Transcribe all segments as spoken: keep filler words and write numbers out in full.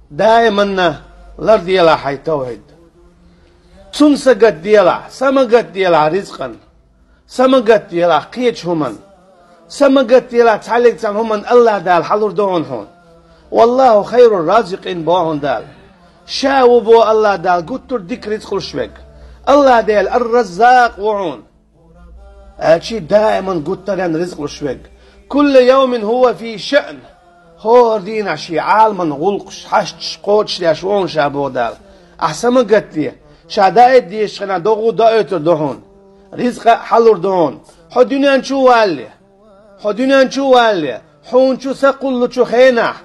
Даиманна ларделахь хьай тавхьид. Цунна сагатделахь, са магатделахь ризкъан. Са магатделахь кхечу хӀуман. Са магатделахь цхьаллиг цхьана хӀуман, АллахӀ Дала хьалур ду хьуна. «Валлаху хайру разикъин», боху Дала. Ша ву бо АллахӀ Дала гуттар дика ризкъ луш верг. АллахӀ Дала ар-Раззакъ ву хьуна. Аьлчи даиман гуттаренна ризкъ луш верг. «Кулла явмин хӀува фи шаън». ХӀора дийнахь шен Ӏаламан гӀуллакхаш, хьашташ кхочушдеш ву хьуна ша, боху Дала. Ахь са магатде, ша даийта дезачу хенахь догӀу доуьйтур ду хьуна. Ризкъа а хьалур ду хьуна. Хьо дуьнен чу валале. Хьо дуьнен чу валале, хьуна чу са кхуллучу хенахь,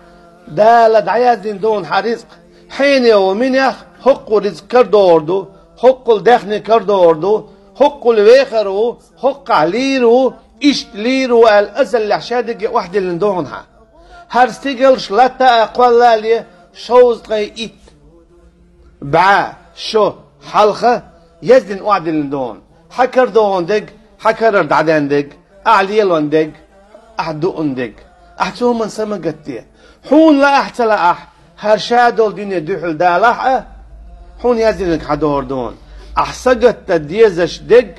Дала дӀаяздина ду хьуна хьан ризкъ. Хьенех ву минех хӀокхул ризкъ карадогӀур ду, хӀокхул даьхни карадогӀур ду, хӀокхул вехар ву, хӀокхахь лийр ву, иштта лийр ву аьлла, азаллехь шадерриге охьадиллина ду хьуна хьан. ХӀара стигалш латта а кхоллале, шовзткъе итт бӀе шо хьалха яздина охьадиллина ду хьуна. Хьан карадогӀун дерг, хьан карара дӀаден дерг, ахь лелон дерг, ахь дуун дерг. Ахь цу хӀуман са магатде. Хьуна лаахь а, ца лаахь а, хӀара ша долу дуьне дуьхьал далахь а, хьуна яздинарг хьан догӀур ду хьуна. Ахь сагатдан дезаш дерг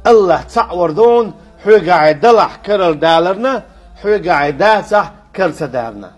АллахӀ цхьаъ вар ду хьуна, хьоьгахь далахь карара даларна, хьоьгахь дацахь кара ца дарна.